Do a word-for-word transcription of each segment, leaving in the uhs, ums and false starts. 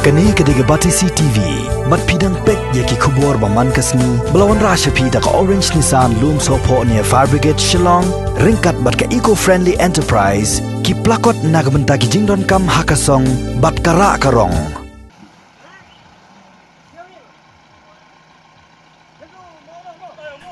Kane ka dei ka Batesi T V. Bad phi dang peit ïa ki khubor ba man ka sngi ba la wanrah sha phi da ka Orange Nissan Lumsohphoh near Fire Brigade Shillong, ryngkat bad ka Eco Friendly Enterprise, ki plakot na ka bynta ki jingdonkam ha ka song bad ka rah ka rong.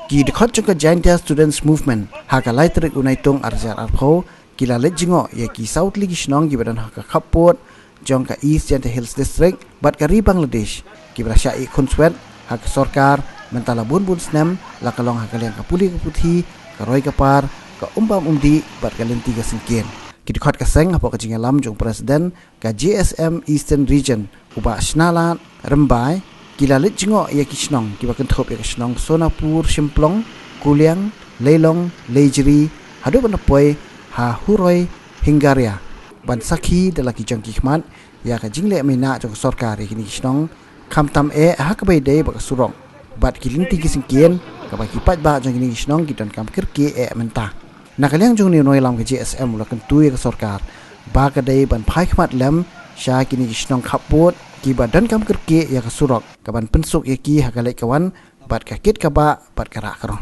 Ki dkhot jong ka Jaintia Students Movement ha ka lai tarik u Naitung ar hajar arphew ki la leit jngoh ïa ki saw tylli ki shnong kiba don ha ka khappud jong ka East Jaintia Hills District bad ka ri Bangladesh, kiba la shah ïeh khunswet ha ka sorkar mynta la bun bun snem, la ka long ha ka liang ka pule ka puthi, ka roi ka par, ka um bam um dih bad ka lynti ka syngkien. Ki dkhot ka seng hapoh ka jingïalam jong u President ka J S M Eastern Region, u Bah Shnalad Rymbai, ki la leit jngoh ïa ki shnong kiba kynthup ïa ka shnong Sonapur Shymplong, Kuliang, Leilong, Leijri, haduh ban da poi ha Huroi Hingaria, ban sakhi da la ki jong ki khmat ïa ka jingleh maïnah jong ka sorkar ïa kine ki shnong, khamtam eh ha kaba ïadei bad ka surok bad ki lynti ki syngkien kaba ki paidbah jong kine ki shnong ki donkam kyrkieh eh mynta. Na ka liang jong une u nongïalam ka J S M u la kyntu ïa ka sorkar ba ka dei ban phai khmat lem sha kine ki shnong khappud kiba donkam kyrkieh ïa ka surok, ka ban pynsuk ïa ki ha ka leit ka wan bad ka kit ka bah bad ka rah ka rong.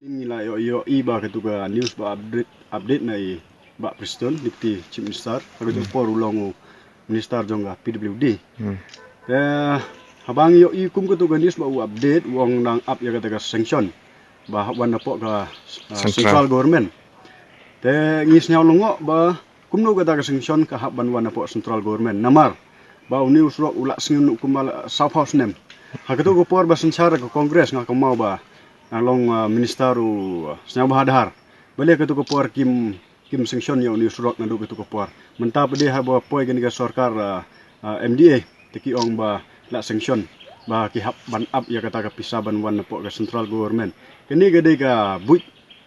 Ngi la ïoh, ïohi ba katu ka news ba update, update na i Bah Prestone, Deputy Chief Minister, ha ka jong por u long u Minister jong ka P W D. Hmm. Te haba ngi ïohi kum katu ka news ba u update, u ong dang ap ïa kata ka sanction ba hap wan napoh ka, uh, Central. Central Government. Te ngi sngew lyngngoh ba kumno kata ka sanction ka hap ban wan napoh Central Government. Namar ba une u surok u lah sngew kumba la sawphew snem. Ha katu ka por ba synshar ka Congress nga kynmaw ba nga long, uh, minister u, uh, Sniawbhaddar. Balei katu ka por kim, kim sanction ïa une u surok naduh katu ka por. Mynta pat de haba poi kane ka sorkar, uh, uh, M D A, te ki ong ba lah sanction ba ki hap ban ap ïa kata ka pisa ban wan napoh ka Central Government. Kane ka dei ka buit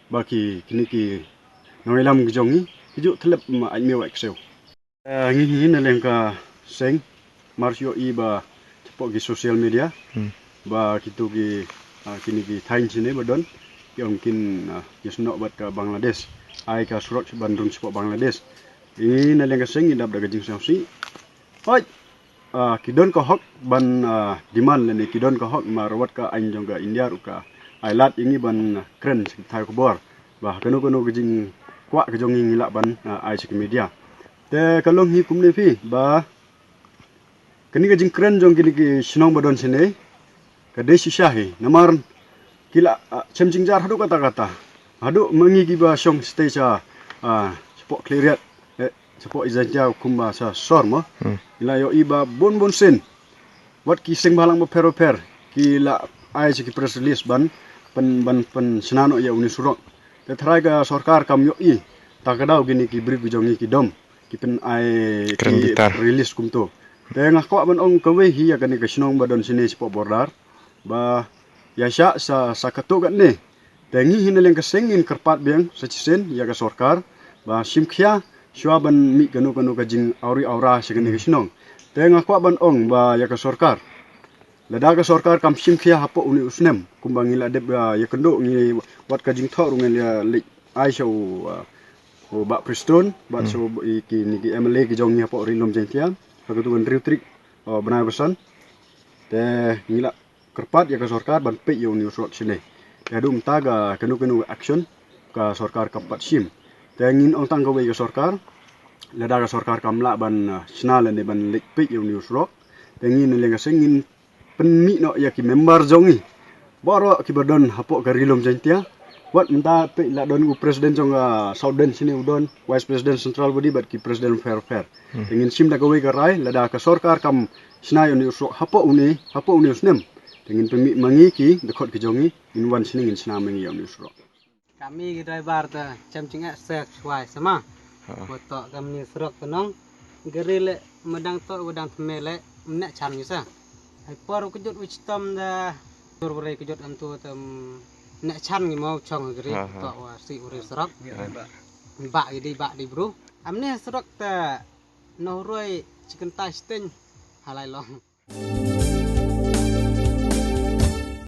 ba ki, kine ki nongïalam ki jong ngi ki ju tlep ma ai miaw ai ksew. Eh, ngi, ngi na liang ka seng mar shu ïohi ba shapoh ki social media. Hmm. Ba kitu ki, ah, kine ki thaiñ shane ba don ki ong kin, ah, ïasnoh bad ka Bangladesh, ai ka surok ban rung shapoh Bangladesh. Ngi na liang ka seng ngi dap da ka jingsngewsih. Hoi. Ah, ki don ka hok ban, ah, demand lane ki don ka hok, namar wat ka aiñ jong ka India ruh ka ai lad ïa ngi ban, ah, kren sha ki pathai khubor ba kano kano ka jingkwah ka jong ngi ngi lah ban, ah, ai sha ki media. Te ka long hi kumne phi ba kane ka jingkren jong kine ki shnong ba don shane ka dei shisha hi, namar ki la, ah, chem jingjar haduh katta katta. Haduh ma ngi kiba shong shatei sha, ah, shapoh Khliehriat, eh, shapoh East Jaintia kumba sha sor mo. Hmm. Ngi la ïohi ba bun bun sien wat ki seng bhalang bapher bapher ki la ai sha ki press release ban, ban, ban pynshna noh ïa une u surok. Te tharai ka sorkar kam ïohi, ta ka daw kine ki briew ki jong ngi ki dom ki pyn-ai, kren ki bitar, release kumto. Te nga kwah ban ong kawei hi ïa kane ka shnong ba don shane shapoh border ba ïa shah sa, sa katto katne. Te ngi hi na liang ka seng ngin kyrpad biang sa shisien ïa ka sorkar ba shim khia shuwa ban mih kano kano ka jingawri awra sha kane ka shnong. Te nga kwah ban ong ba ïa ka sorkar, lada ka sorkar kam shim khia hapoh une u snem kumba ngi la dep, ah, ïakynduh ngi, wat ka jingthoh ruh ngi la leit ai sha u, ah, u Bah Prestone bad, hmm, sha u, i, kine ki M L A ki jong ngi hapoh Ri Lum Jaiñtia ha katu ka hynriew tarik, ah, bnai ba san. Te ngi la kyrpad ïa ka sorkar ban peit ïa une u surok shane. Te haduh mynta ka kano kano action ka sorkar kam pat shim. Te ngin ong tang kawei ka sorkar, lada ka sorkar kam lah ban, ah, shna lane ban leit peit ïa une u surok, te ngi na liang ka seng ngin pynmih noh ïa ki member jong ngi baroh kiba don hapoh ka Ri Lum Jaiñtia. Wat mynta peit la don u president jong ka South District shane u don, vice president central body bad ki president pher pher. Hmm. Te ngin shim da kawei ka rai, lada ka sorkar kam shna ïa une u surok hapoh une, hapoh une u snem, te ngin pynmih ma ngi ki dkhot ki jong ngi, ngin wan shane ngin shna ma ngi ïa une u surok. Kami ki driver te chem jingeh sek shwai sama. Ha. Wa toh kami surok te nong. Gari le madang toh wadang tme le mne chan ngi sa. Ai por kejut u chitom da. Tur bere kejut antu te mne chan ngi mau chong gari, ha, ha, toh wa si uri surok. Ha. Ba gi di, ba di bru. Amne surok te noh roi chicken tai sting. Halai long.